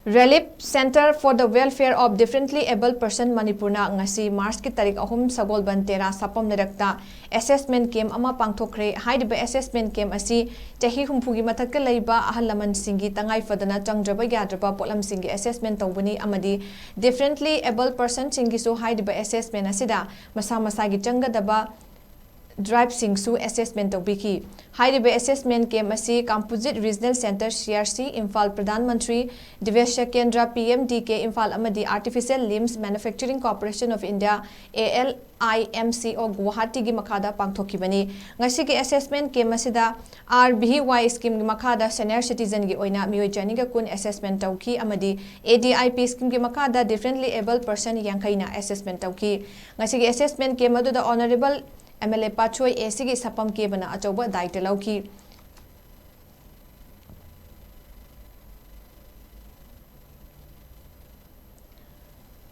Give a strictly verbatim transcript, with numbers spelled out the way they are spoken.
Relief Center for the Welfare of Differently Abled Person ꯃꯅꯤꯄꯨꯔꯅ ꯉꯁꯤ ꯃꯥꯔꯆꯀꯤ ꯇꯥꯔꯤꯛ ꯑꯍꯨꯝ ꯁꯒꯣꯜꯕꯟ ꯇꯦꯔꯥ ꯁꯥꯄꯝ ꯂꯩꯔꯛꯇ assessment camp ꯑꯃ ꯄꯥꯡꯊꯣꯛꯈ꯭ꯔꯦ꯫ ꯍꯥꯏꯔꯤꯕ assessment camp ꯑꯁꯤ ꯆꯍꯤ ꯍꯨꯝꯐꯨꯒꯤ ꯃꯊꯛꯇ ꯂꯩꯕ ꯑꯍꯜ ꯂꯃꯟꯁꯤꯡꯒꯤ ꯇꯉꯥꯏ ꯐꯗꯅ ꯆꯪꯗ꯭ꯔꯕ ꯌꯥꯗ꯭ꯔꯕ ꯄꯣꯠꯂꯝꯁꯤꯡꯒꯤ assessment ꯇꯧꯕꯅꯤ ꯑꯃꯗꯤ differently abled personꯁꯤꯡꯒꯤꯁꯨ ꯍꯥꯏꯔꯤꯕ assessment ꯑꯁꯤꯗ ꯃꯁꯥ ꯃꯁꯥꯒꯤ ꯆꯪꯒꯗꯕ driveꯁꯤꯡꯁꯨ assessment ꯇꯧꯕꯤꯈꯤ꯫ ꯍꯥꯏꯔꯤꯕ assessment camp ꯑꯁꯤ Composite Regional Center, C R C, Imphal, Pradhan Mantri ꯗꯤꯕꯦꯁ꯭ꯌ ꯀꯦꯟꯗ꯭ꯔ, P M D K, Imphal ꯑꯃꯗꯤ Artificial Limbs Manufacturing Corporation of India, A L I M C O, ꯒꯨꯋꯥꯍꯥꯇꯤꯒꯤ ꯃꯈꯥꯗ ꯄꯥꯡꯊꯣꯛꯈꯤꯕꯅꯤ꯫ ꯉꯁꯤꯒꯤ assessment camp ꯑꯁꯤꯗ R B Y schemeꯒꯤ ꯃꯈꯥꯗ senior citizenꯒꯤ ꯑꯣꯏꯅ ꯃꯤꯑꯣꯏ ꯆꯅꯤꯒ ꯀꯨꯟ assessment ꯇꯧꯈꯤ ꯑꯃꯗꯤ A D I P schemeꯒꯤ ꯃꯈꯥꯗ differently abled person ꯌꯥꯡꯈꯩꯅ assessment ꯇꯧꯈꯤ꯫ ꯉꯁꯤꯒꯤ assessment camp ꯑꯗꯨꯗ Honourable M L A Patsoi A Cꯒꯤ ꯁꯥꯄꯝ ꯀꯦꯕꯅ ꯑꯆꯧꯕ ꯗꯥꯏꯇ ꯂꯧꯈꯤ꯫